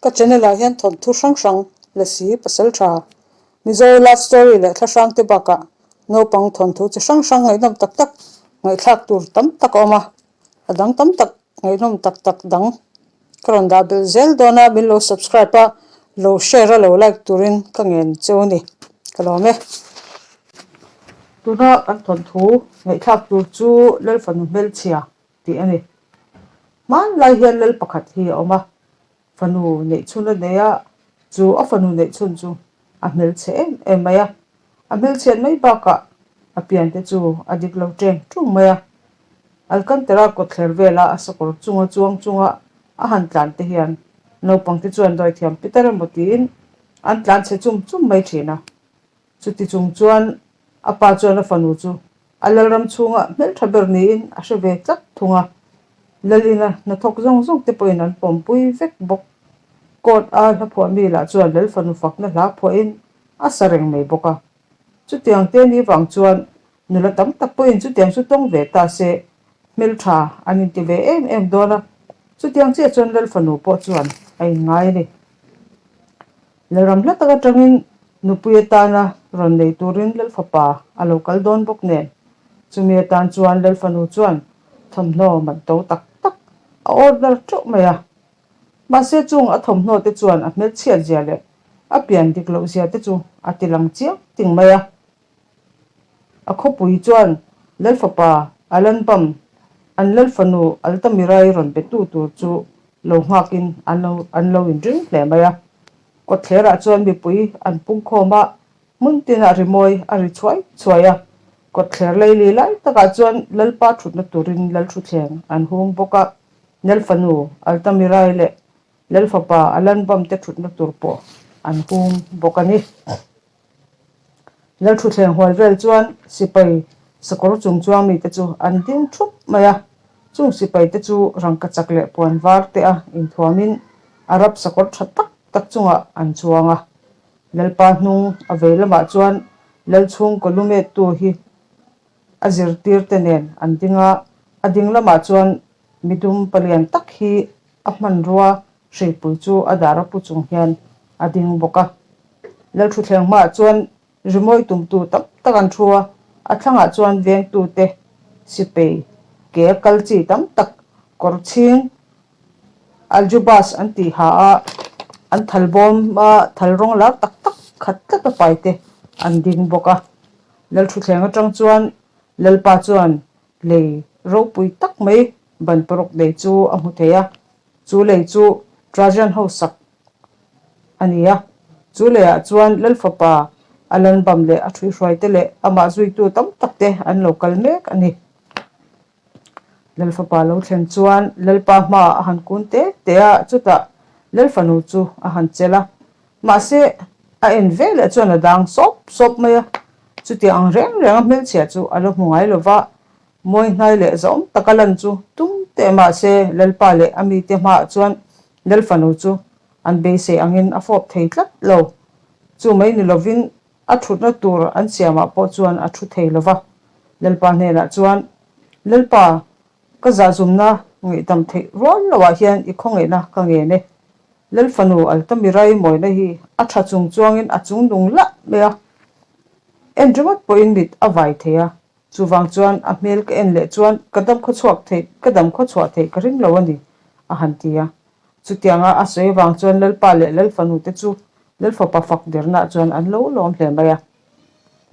Ka channel ah hian thawnthu hrang hrang, Lasi, Pasaltha, Mizo love story leh thla hrang te bakah naupang thawnthu chi hrang hrang ngaihnawm tak tak ngaihthlak tur tam tak a awm a, a dang tam tak ngaihnawm tak tak dang ka rawn dah belh zel dawn a, min lo subscribe a, lo share a lo like turin ka ngen cheu a ni, ka lawm e. Tuna kan thawnthu ngaihthlak tur chu Lalfanu Hmelchhia tih a ni. Hmanlai hian lal pakhat hi a awm a, fanu neihchhun a nei a, chu a fanu neihchhun chu a hmelchhe em em mai a. A hmelchhiat mai bakah a pian te chu a dik lo ṭeng ṭung mai a. Alcantara kawtthler vela a sakawr chunga chuang chunga a han tlan te hian naupang te chuan dawithiam pitar emaw tiin an tlan chhe chum chum mai ṭhin a. Chuti chung chuan a pa chuan a fanu chu a lalram chhunga hmeltha ber niin a hre ve tlat thung a, Lalina hnathawk zawng zawng te pawhin an pawmpui vek bawk. Court a hla phuah mi lah chuan lal fanu fakna hla phuahin a sa reng mai bawk a. Chutiang te ni vang chuan nula tam tak pawhin chutiang chu tawng ve ta se hmeltha an inti ve em em dawn a, chutiang chiah chuan lal fanu pawh chuan a inngai a ni. Lalram hla tak atangin nupui atana rawn nei turin Lalfapa a lo kal dawn bawk nen, chumi atan chuan Lalfanu chuan thawmhnaw man to tak tak a order teuh mai a. Mahse chung a thawmhnaw te chuan a hmelchhiat zia leh a pian dik loh zia te chu a ti lang chiang ting mai a. A khawpui chuan Lalfapa Alanbam an Lalfanu Altamirai rawn betu tur chu lo nghakin an lo an lo inring hle mai a. Kawtthlerah chuan mipui an pungkhawm a, hmun tinah rimawi a ri chhuai chhuai a. Kawtthler leili lai takah chuan Lalpa thutna turin Lalthuthleng an hung bawk a, Lalfanu Altamirai leh Lalfapa Alanbam te thutna tur pawh an hung bawk a ni. Lalthuthleng hual vel chuan sipai sakawr chung chuang mite chu an ding thup mai a, chung sipai te chu rangkachak leh puan var te a inthuamin Arab sakawr tha tak tak chungah an chuang a. Lalpa hnung a vei lamah chuan Lalchhungkaw lumettu hi a zirtir te nen an ding a, a ding lamah chuan midum palian tak hi a hmanrua Hreipui chu a dar a pu chung hian a ding bawk a. Lalthuthleng hmaah chuan rimawi tumtu tam tak an thu a, a thlangah chuan vengtute sipei ke a kal chi tam tak kawr chhing aljubas an tih ha a, an thal bawm a thal rawng lar tak tak khat tlat a paite an ding bawk a. Lalthuthleng atang chuan Lalpa chuan lei ropui tak mai ban paruk nei chu a hmu thei a. Chu lei chu Trajan ho sak a ni a, chu leiah chuan Lalfapa a lanbam leh a ṭhuihruaite leh amah zuitu tam takte an lo kal mek a ni. Lalfapa lo thlen chuan Lalpa hmaah a han kun te te a, chutah Lalfanu chu a han chelh a, mahse a en ve leh chuan a dang sawp sawp mai a, chutiang ang reng reng a hmelchhia chu a lo hmu ngai lo va, Mawi hnai leh zawm taka lan chu tum teh mah se Lalpa leh a mite hmaah chuan Lalfanu chu an beisei angin a fawp thei tlat lo. Chu mai ni lovin a thutna tur an siamah pawh chuan a thu thei lo va. Lalpa hnenah chuan, Lalpa, ka zahzumna ngaihdam theih rual loah hian i khawngaihna ka ngen e. Lalfanu Altamirai mawina hi a tha chung chuangin a chung nung lah mai a, en ringawt pawhin mit a vai thei a. Chuvang chuan a hmel ka en leh chuan ka dam khawchhuak theih, ka dam khawchhuah theih ka ring lo a ni, a han ti a. Chutianga a sawi avang chuan Lalpa leh Lalfanu te chu Lalfapa fak dernaah chuan an lo lawm hle mai a.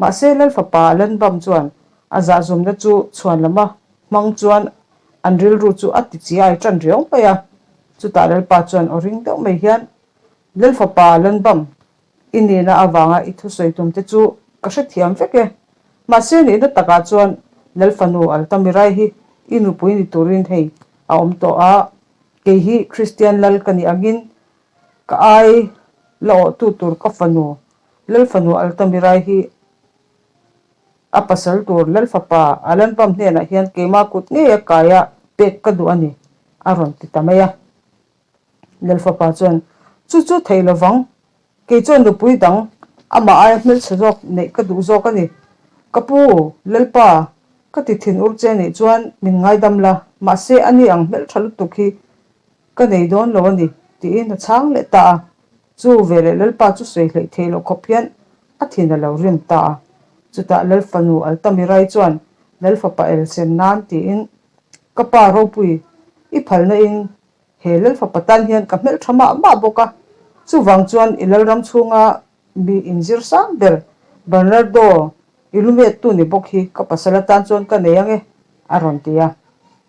Mahse Lalfapa Lanbam chuan a zahzumna chu chhuan lama hmang chuan an rilru chu a ti chiai tan riau mai a. Chutah Lalpa chuan aw ring deuh mai hian, Lalfapa Lanbam, I nihna avanga i thusawi tum te chu ka hrethiam vek e. Mahse nihna takah chuan Lalfanu Altamirai hi i nupui ni turin hei a awm tawh a, kei hi Kristian Lal ka nih angin ka ai la awhtu tur ka fanu Lalfanu Altamirai hi a pasal tur Lalfapa Alanbam hnenah hian keimah kut ngei a kai a pek ka duh a ni a rawn ti ta mai a. Lalfapa chuan, Chu chu thei lovang, kei chuan nupui dang amah aia hmelchhe zawk neih ka duh zawk a ni. Ka pu, Lalpa, ka ti thin ur che nih chuan min ngaidam la, mahse ani ang hmeltha lutuk hi ka nei dawn lo a ni. tiin a chhang leh ta a. Chu veleh Lalpa chu sawi hleih theih loh khawp hian a thin a lo rim ta a. Chutah Lalfanu Altamirai chuan Lalfapa elsen nan tiin, Ka pa ropui, i phalna in he Lalfapa tan hian ka hmeltha mah mah bawk a, chuvang chuan i Lalram chhunga mi inzir sang ber Bernardo i lumettu ni bawk hi ka pasal atan chuan ka nei ang e, a rawn ti a.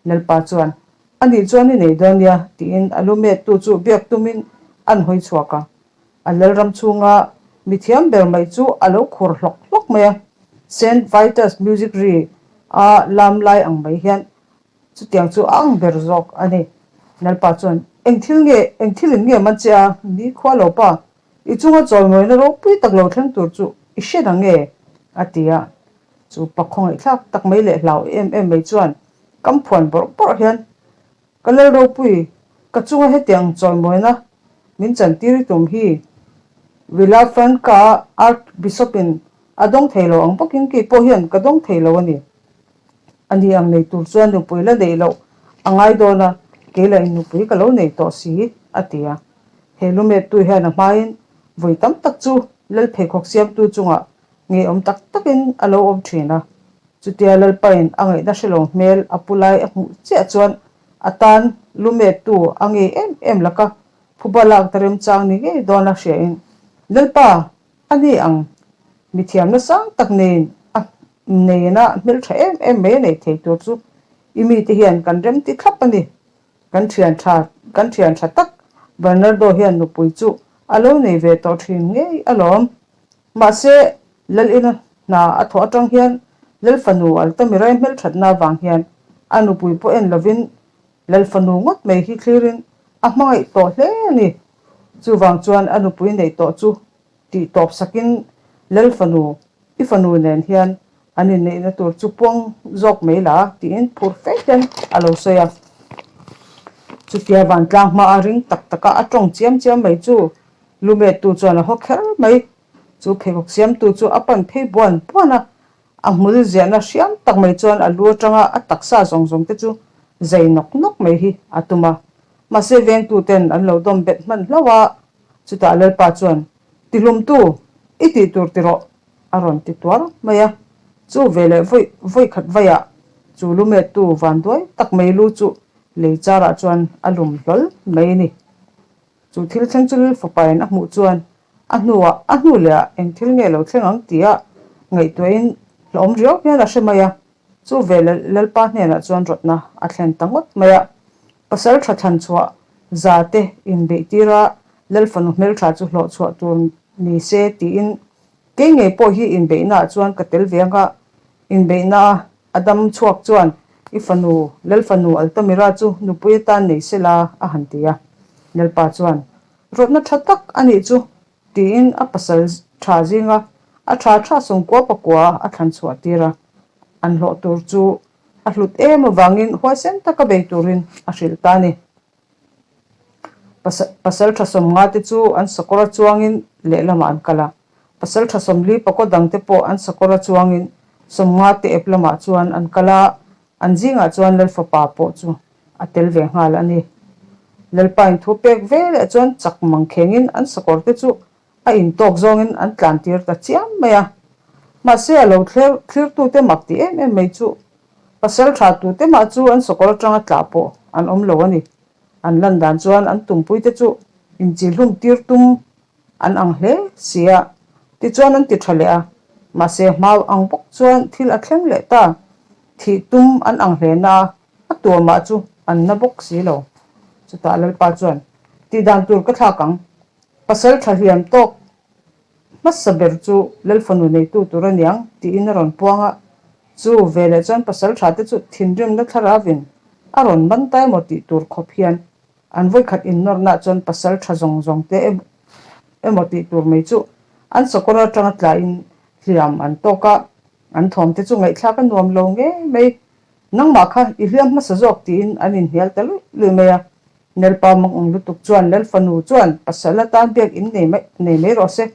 Lalpa chuan, A nih chuan i nei dawn nia, tiin a lumettu chu biak tumin an hawi chhuak a. A lalram chhunga mi thiam ber mai chu a lo khur hlawk hlawk mai a, Saint Vitus music ri a lam lai ang mai hian chutiang chu a ang ber zawk a ni. Lalpa chuan, Eng thil nge, eng thil in nge man che a, ni khua lo pa, i chunga chawimawina ropui tak lo thleng tur chu i hre na nge? a ti a. Chu pa khawngaihthlak tak mai leh hlau em em mai chuan kam phuan bawrh bawrh hian, Ka lal ropui, ka chunga hetiang chawimawina min chantir i tum hi Villafranca Archbishop-in a dawng thei lo ang bawkin kei pawh hian ka dawng thei lo a ni. A ni ang nei tur chuan nupui la neih loh a ngai dawn a, kei lah in nupui ka lo nei tawh si, a ti a. He lumettu hian a hmain vawi tam tak chu lal pheikhawk siamtu chungah ngeiawm tak takin a lo awm thin a. Chutia Lalpain a ngaihna hre lo hmel a pu lai a hmuh chiah chuan a tan lumettu a ngei em em laka phuba lak ta remchang ni ngei dawn a hriain, Lalpa, a ni ang, mi thiamna sang tak neiin a neina hmeltha em em mai a nei thei tur chu i mite hian kan remti thlap a ni. Kan thian tha, kan thian tha tak Bernardo hian nupui chu a lo nei ve tawh thin ngei alawm. Mahse, Lalina hna a thawh atang hian Lalfanu Altamirai hmelthatna avang hian a nupui pawh en lovin Lalfanu ngawt mai hi thlirin a hmangaih tawh hle a ni. Chuvang chuan a nupui neih tawh chu tih tawp sakin Lalfanu, i fanu nen hian an inneihna tur chu puang zawk mai la tiin phur fe hian a lo sawi a. Chutia vantlang hmaa ring tak taka a tawng chiam chiam mai chu Lumettu chuan a haw kher mai. Chu pheikhawk siamtu chu a pan phei buan buan a, a hmul ziahna hriam tak mai chuan a lu atanga a taksa zawng zawng te chu zai nawk nawk mai hi a tum a. Mahse vengtuten an lo dawm bet hman hlauh a, chutah Lalpa chuan, Tihlumtu, i tih tur ti rawh, a rawn ti tuar mai a. Chu veleh vawi vawi khat vaiah chu lumettu vanduai tak mai lu chu lei charah chuan a lum hlawl mai a ni. Chu thil thleng chu Lil fapain a hmuh chuan a hnuah a hnu leh ah eng thil nge lo thleng ang tia ngaihtuahin hlawm riau hian a hre mai a. Chu ve Lalpa hnenah chuan rawtna a thlen ta ngawt mai a. Pasal tha thlan chhuah za te inbeih tira Lal fanu hmeltha chu hlawh chhuah tur ni se tiin kei ngei pawh hi inbeihnaah chuan ka tel ve anga inbeihna a A dam chhuak chuan, I fanu, Lalfanu Altamira chu nupui atan nei se la, a han ti a. Lalpa chuan, Rawtna tha tak a nih chu, tiin a pasal tha zinga a tha tha sawmkua pakua a thlan chhuah tir a. An hlawh tur chu a hlut em avangin huaisen taka bei turin a hrilh ta a ni. Pasal tha 50 te chu an sakawr a chuangin lehlamah an kal a. Pasal tha 40 pakaw dangte pawh an sakawr a chuangin 50 te ep lamah chuan an kal a, an zingah chuan Lalfapa pawh chu a tel ve nghal a ni. Lalpain thu pek ve leh chuan chak mangkhengin an sakawr te chu a intawk zawngin an tlan tir ta chiam mai a. Mahse a lo thlir thlirtute mak ti em em mai chu Pasal tha tute mah chu an sakawr atanga tlah pawh an awm lo a ni. An lan dan chuan an tumpuite chu inchilhlum tir tum an ang hle si a, tichuan an ti tha leh a. Mahse hmau ang bawk chuan thil a thleng leh ta. Thih tum an ang hle na a, a tuamah chu an na bawk si lo. Chutah Lalpa chuan, Tih dan tur ka thlak ang. Pasal tha hliam tawk Hmasa ber chu Lalfanu neitu tur a niang tiin a rawn puang a, chu veleh chuan pasaltha te chu thinrimna thlaravin a rawn man ta emaw tih tur khawp hian an vawikhat innawrnaah chuan pasaltha zawng zawng te emaw tih tur mai chu an sakawr atanga tlaiin hliam an tawk a, an thawm te chu ngaihthlak a nuam lo ngei mai. Nangmah kha i hliam hmasa zawk tiin an inhnial ta luih luih mai a. Nelpa mak ang lutuk chuan Lalfanu chuan pasal atan biak in nei mai nei mai rawh se.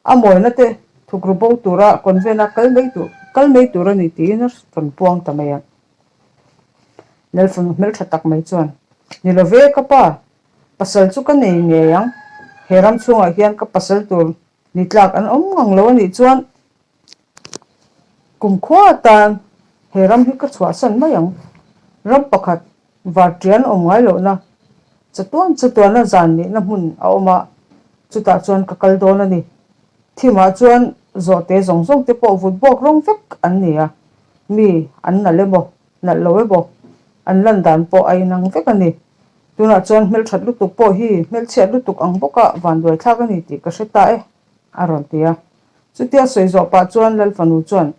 A mawina te thukru bo tura convent a kal mai tur kal mai tur a ni tiin a rawn puang ta mai a. Lalfanu hmeltha tak mai chuan, Ni lo ve ka pa! Pasal chu ka nei ngei ang. He ram chhungah hian ka pasal tur ni tlak an awm ngang lo a nih chuan kumkhua atan he ram hi ka chhuahsan mai ang. Ram pakhat varṭian awm ngai lohna, chatuan chatuana zan nihna hmun a awm a, chutah chuan ka kal dawn a ni. Thimah chuan zawhte zawng zawng te pawh vut bawk rawng vek an ni a, mi an nalh emaw, nalh lo emaw, an lan dan pawh a inang vek a ni. Tunah chuan hmelthat lutuk pawh hi hmelchhiat lutuk ang bawka vanduai thlak a ni tih ka hre ta e, a rawn ti a. Chutia sawi zawh pah chuan Lalfanu chuan,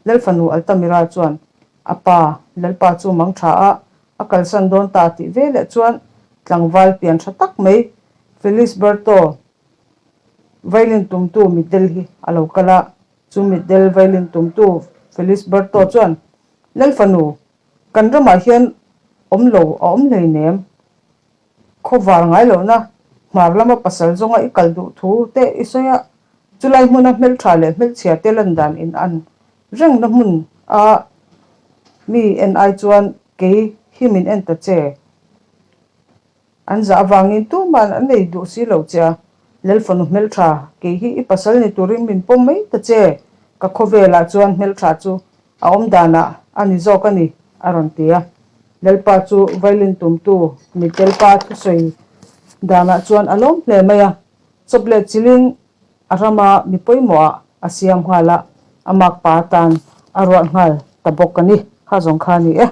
Lalfanu Altamira chuan a pa, Lalpa chu mang tha a, a kalsan dawn ta tih veleh chuan tlangval pian tha tak mai Felisberto violin tumtu mitdel hi a lo kal a. Chu mitdel violin tumtu Felisberto chuan, Lalfanu, Kan ramah hian awm lo a awm hleinem. Khawvar ngai lohna hmar lama pasal zawnga i kal duh thu te i sawi a, chulai hmuna hmeltha leh hmelchhia te lan dan in an rengna hmun a mi en ai chuan kei hi min en ta che. An zah avangin tuman an nei duh si lo che a, Lalfanu hmeltha, kei hi i pasal ni turin min pawm mai ta che, ka khawvelah chuan hmeltha chu a awm danah a ni zawk a ni, a rawn ti a. Lalpa chu violin tumtu mittelpa thusawi danah chuan a lawm hle mai a, chawp leh chilin a rama mi pawimawhah a siam nghal a, a makpa atan a ruat nghal ta bawk a ni. Kha zawng kha a ni e.